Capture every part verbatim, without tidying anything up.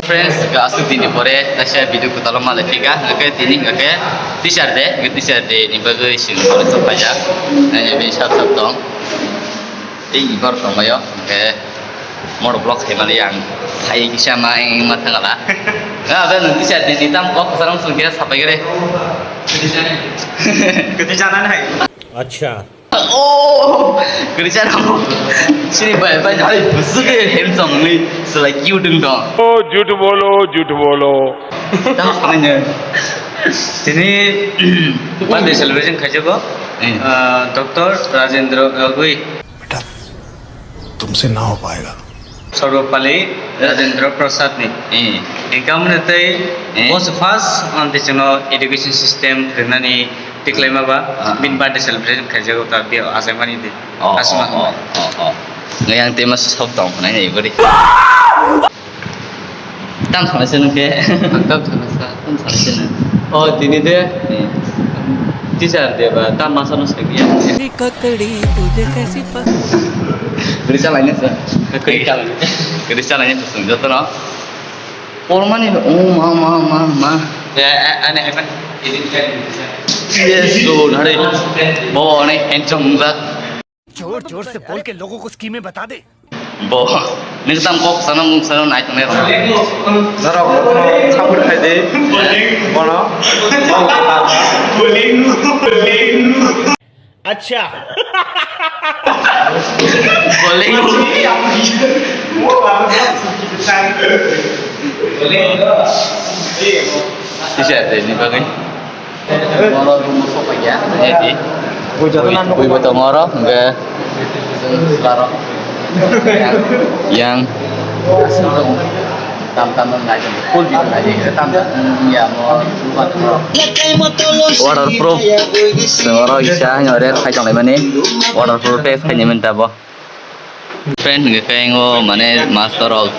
Friends, aswk dini pore kaisa video kwtal ma le phika, hwnkhe tini hwnkhe teacher day, hwnkhe teacher day ni bagwi chwng college o phaijak, nainai bini sap sap tong. Tei ibar tongbaio, hwnkhe motor block khaimani ang sai kisa ma eng ma thangala. Na, be nwng teacher day ni tam kok kwcharo swngkhe sapai gre. Kwtwi janani hai. Acha. Oh, kwrwi chana mo. Sini bai bai hari busuk ke handsome ni selai cute dong. Oh, jhut bolo, jhut bolo. Tang sananya. Tini birthday celebration khaijak ko. Eh. Ah, Doctor Rajendra Gogoi. बेटा, तुमसे ना हो पाएगा। Sarvapalli Rajendra Prasad ni. Eh. Income ni tei Eh. Boss first anti chino education system rinani tiklaima ba Ah. Bin birthday celebration khaijago ta bi achaimani di. Oh, Asma. Oh, oh, oh, oh. Ngai ang tema sok tong nai nai bari. Tam sana sini ke. Tam sana sa, tam sana sini. Oh, tini de. Eh. Teacher de ba, tam masa no sekiya. तेरी ककड़ी तुझे कैसी पसंद? Kwrwi chalaini sa. Kwrwi chalaini. Kwrwi chalaini sa, joto no. Pormani, oh, ma, ma, ma, ma. Ya, a-, ane, hemen. Yes, so, hari. Bo, ane, handsome, ba. जोर जोर से बोल के लोगों को स्कीमें बता दे। Bo, nang tam kok sana mung sana nai tongnai rok. Norok bono support khai de. Bono. Acha. Boleh. Sisa de ni bagai. Oro room o sokpaiya. Jadi, bui bo tongo oro, hingke, yang, tam tam nai, full video nai, tam tam, ya, mo, waterproof. Oro kisa, hingke red khai tonglaimani, waterproof test khai ni manta bo. Friend, hingke khe ayang o mane master rok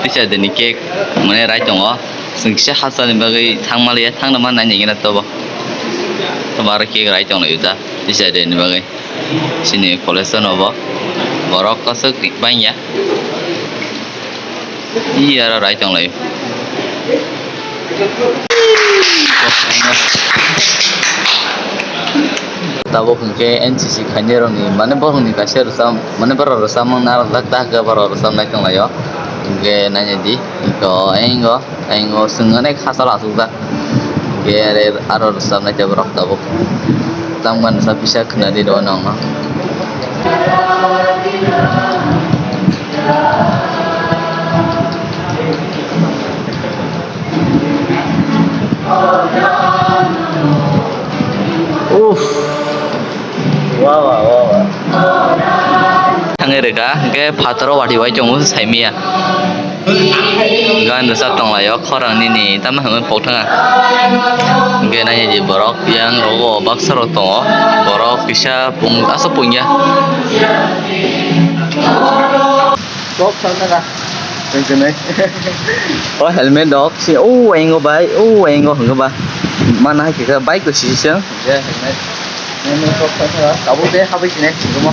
teacher day ni cake mane rai tongo. Chwng kisa hasteni bagwi thangmaliya, thangna man nai nini gana tobo. Tobo aro cake rai tong laio da teacher day ni bagwi. Chini college o no bo borok kwchwk bangya. Iyara rai tong laio. Tabuk hwnkhe N C C khainai rokni, mane, borokni kaisa rwchap, mane, borok rwchapmung narwkjak ta hwnkhe borok rwchapnai tonglaio. Hwnkhe nainai di, to, engo, engo chwng onek hachal achukjak. Hwnkhe are aro rwchapnai tei borok tabuk. Tamgani sa pisa khwnadi rw nangno. Uff. Wa, wa, wa, wa. Thangwi rwkha, hwnkhe phataro watwi wai tongo, saimanya. Gan rwchap tonglaio, khorang nini tamo hwnwi pok thanga. Hwnkhe nainai di borok, yang rogo baksa rok tongo, borok kisa pung-, aswk pungya. Kok sana ka? Tengtenai. O helmet rok si, o engo bai, o engo hwngo ba. Mana hai kisa bike to sisi se. Ya, helmet. Helmet kok sana ka? Tabuk de habai sini, rumo.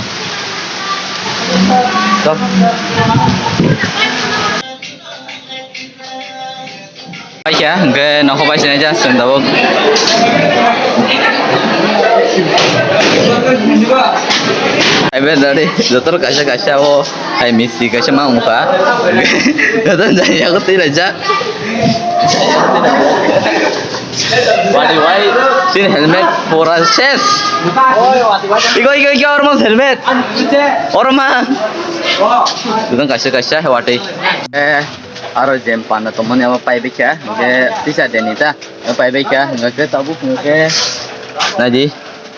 Tok. Paikha, hwnkhe nokho bai sinai ja, chwng tabuk. Hai be dari, joto kaisa kaisa o, hai misti kaisa ma wngkha. Joto jani yago twi laijak. Wadi wai, sin helmet pura ses. Iko, iko, iko, ormo helmet. Orma. Joto kaisa kaisa, wati. Eh. Aro jem panda tongmani abo paibaikha, hwnkhe teacher day ni ta, abo paibaikha, hwnkhe tabuk hwnkhe naidi,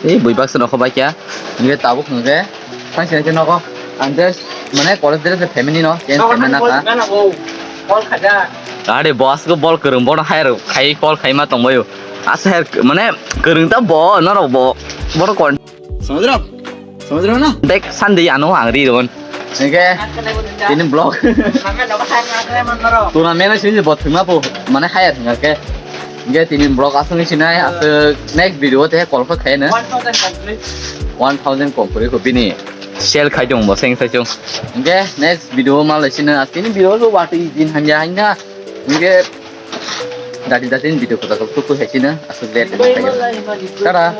ei bui baksa nokho baikha, hwnkhe tabuk hwnkhe thansi nai nogo, ang just mane college dress family no change khaima nakha. Are boss go bol kwrwng bono hire khai call khaima tongbaio, asa hire mane kwrwng ta bo norok bo bono kon. समझ रहे हो आप? समझ रहे हो ना? Dek sandi ano ang ri ron. Hingke tini vlog. Tournament no sini bo thwngma po mane hire hingke. Hingke tini vlog aswk ni sinai aswk next video te call kho khaina. One thousand complete ko bini. Sell khai dong bo seng sai chung. Hingke next video ma lai sina tini video ko wati din hanja hanja. Hingke dati dati ni video kota kok tuku hai sina asuk le tara.